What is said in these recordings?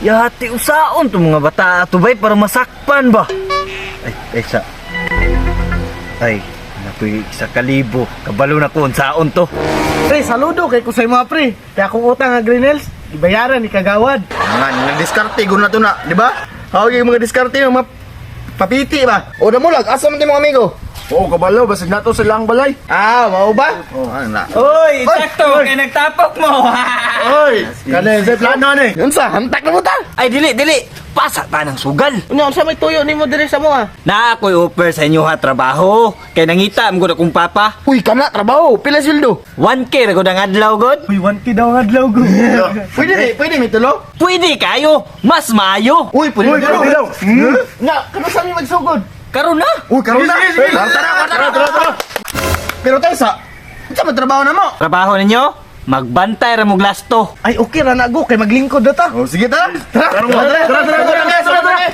Yati usaon to mga bata ato bay para masakpan ba. Ay, ay sa. Ay, nakoy 1,000. Kabalo na ko unsaon to. Pre, saludo kay kusay mga pre. Kaya kung utang nga Green Hills, ibayaran ni kagawad. Nga, nang diskarte gud na to na, di ba? Hawag yung mga diskarte yung mga papiti ba? O damulag, asa man mga amigo? Oo, kabalo, basig na to sa lang balay. Ah, mao ba? Oh, ano na. Oy, sakto kay nagtapok mo. Oy, kani sa plano ni. Yun sa, hantak na mo ta. Ay, dili dili. Pasa ta ng sugal. Unya, unsa may tuyo nimo diri sa mga? Na ako'y offer sa inyo ha trabaho. Kay nangita am gud akong papa. Uy, kana trabaho, pila sweldo? 1K ra gud ang adlaw god. Uy, 1K daw ang adlaw go. Pwede ni, pwede mi tulo. Pwede kayo, mas maayo. Uy, pwede Uy, mi tulo. pwede daw. Nga, kano sa mi magsugod? Karon na. Uy, karon na. Sige, sige, sige. Tara, tara, tara, Tara, tara. Pero tayo sa, unsa man trabaho na mo? Trabaho ninyo, magbantay ra mo lasto. Ay, okay ra na go kay maglingkod na ta. Oh, sige tara. Tara, tara, tara, tara, tara, tara, tara.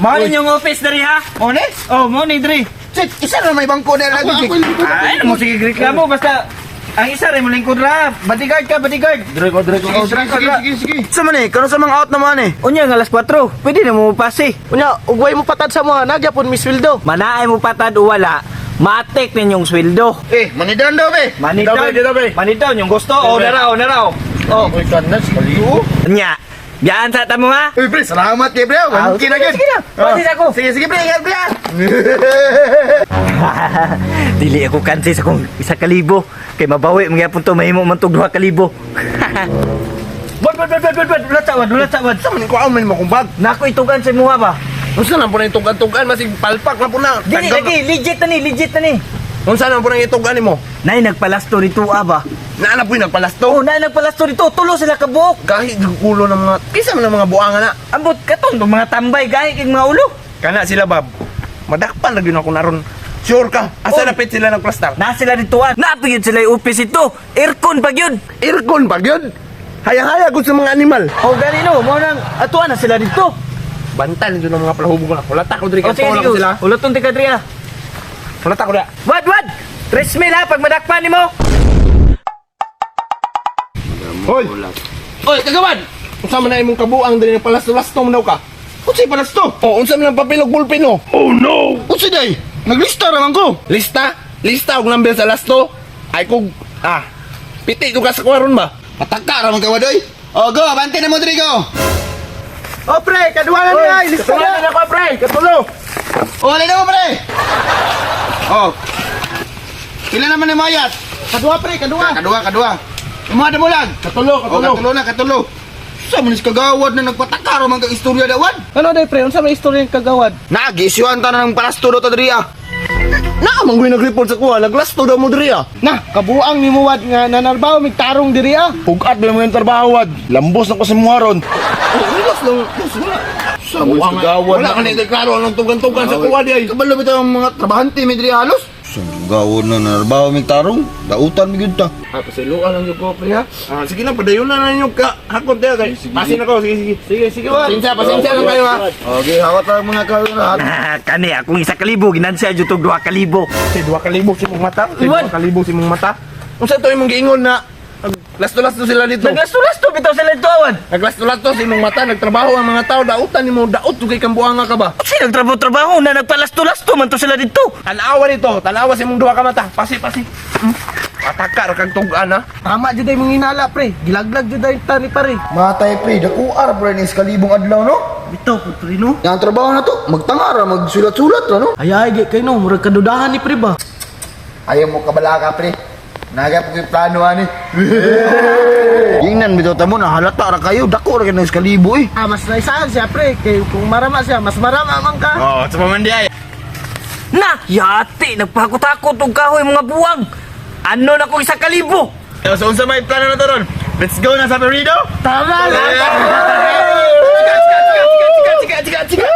Mao ninyong office diri ha. Mo ni? Oh, mo ni diri. Sit, isa na may bangko na lagi. Ay, mo sige reklamo basta ang isa rin mo lingkod ra. Bodyguard ka, bodyguard. Dire ko, dire ko. Oh, sige, sige, sige, sige. Sa man eh, karon sa mga out naman eh. Unya nga alas 4, pwede na mo pase. Unya, ugway mo patad sa mga nagyapon mi sweldo. Manaay mo patad o wala, matik ninyong sweldo. Eh, manidan daw be. Money Dito, down. be, dito, be. Money down yung gusto. Oh, nara, oh, nara, oh. Oh, Uy, kanas, kalibo. nya. Biyaan sa tamo ha. Uy, pre, salamat kay pre. Ah, One key na sige, gyud. sige na. Pati na ako. Sige, sige pre, ingat pre. ah. Dili ako kansi sa kong 1,000. Kay mabawi magyapon to mahimo man tog 2,000. Bad, bad, bad, bad, bad, bad. Ulat sa wad, ulat sa wad. Sa man ko amin mo kong bag. Nako itugan sa imuha ba? Unsa lang po na itugan-tugan, masig palpak na po na. Dili lagi, legit na ni, legit na ni. Unsa lang po na itugan nimo? Nay nagpalasto dito ba? Naa na po yung nagpalasto. Oh, nay nagpalasto dito, tulo sila kabuok. Gahi ulo ng mga kisa man ng mga buangan na. Ambot katon tong mga tambay gahi kay mga ulo. Kana sila bab. Madakpan na gyud ako naron. Sure ka? Asa Oh. napit sila nagplastar? Na sila dito ah. Naa pa gyud sila yung office ito. Aircon pa gyud. Aircon ba gyud? Haya-haya gud sa mga animal. Oh, gani no, mo nang atuan na sila dito. Bantan jud ng mga palahubog na. Hulata ko diri Oh, kay sige, lang sige. sila. Uloton ti ka diri ah. Hulata ko da. Wad, wad! 3 mil ha, pag madakpan nimo. Hoy. Hoy, kagawad. Unsa man na imong kabuang diri ng palasto-lasto mo daw ka? Unsay palasto? Oh, unsa man ang papel ug ballpen oh? Oh no. Unsay day? Naglista ra man ko. Lista, lista og number sa lasto. Ay kog ah. Piti ko ka sa kwaron ba? Pataka ra man ka wadoy. Oh, go, abante na mo diri go. Oh, pre, kaduha na niya, ilista Katulo na. na ko, pre. Katulo. Oh, alin na mo pre. Oh. Pila naman ni Mayat? Kaduha pre, kaduha. Kadua, kadua. Imo damulag. Katulo, Oh, katulo. katulo na, katulo. Sa man is kagawad na nagpataka ra man kang istorya dawad. Ano day pre, unsa may istorya ng kagawad? Na, giisyuhan ta na ng palasto do ta diri ah. Naa man ko'y nag-report sa kuha, naglasto daw mo diri ah. Na, kabuang ni Muwad nga nanarbaho mig tarong diri ah. Pugat ba mo yung trabaho wad? Lambos na ko sa mga ron. Oh, relax lang. Boss, wala. Sa man is kagawad Wala ka na deklaro ang tugan-tugan sa kuha di ay. Kabalo bitaw ang mga trabahante mi diri halos. Sa gawad na narbaho mig tarong, dautan mi gyud ta. Ah, pasiluan lang yung ko, pre ha. Ah, sige lang, padayon na lang yung ka. Hakot diya kay. Pasin ako, sige, sige. Sige, sige wad. Pasensya, pasensya lang kayo ha. Okay, hawat lang mga kayo na. Ah, kani akong 1,000 ginansya jud tog 2,000. Si 2,000 si mong mata. Si Iwan. 2,000 si mong mata. Unsa to imong giingon na lasto-lasto sila dito? Naglasto-lasto bitaw sila dito awan. Naglasto-lasto sa imong mata, nagtrabaho ang mga tao, dautan nimo, daot kay kang buanga ka ba? Kasi nagtrabaho-trabaho na nagpalasto-lasto man to sila dito. Tanawa dito, tanawa sa imong duha ka mata. Pasi, pasi. Pataka ra kag tug-an ha. Tama jud ay mong hinala pre. Gilaglag jud ay ta ni pare. Matay pre, dako ar pre ni kalibong adlaw no. Bitaw po pre no. Yang trabaho na to, magtanga ra, magsulat-sulat ra no. Ay ay gi kay no, murag kadudahan ni pre ba. Ayaw mo kabala ka pre. Naga po yung plano ani. Ingnan bitaw tamo na halata ra kayo, dako ra kay ng kalibo eh. Ah, mas naisaan siya pre kay kung marama siya, mas marama man ka. Oh, sa man di ay. Na, yati nagpakot-takot og kahoy mga buwang. Ano na kong 1,000? So unsa may plano na to ron? Let's go na sa Perido. Tama lang. Chika, chika, chika, chika, chika, chika.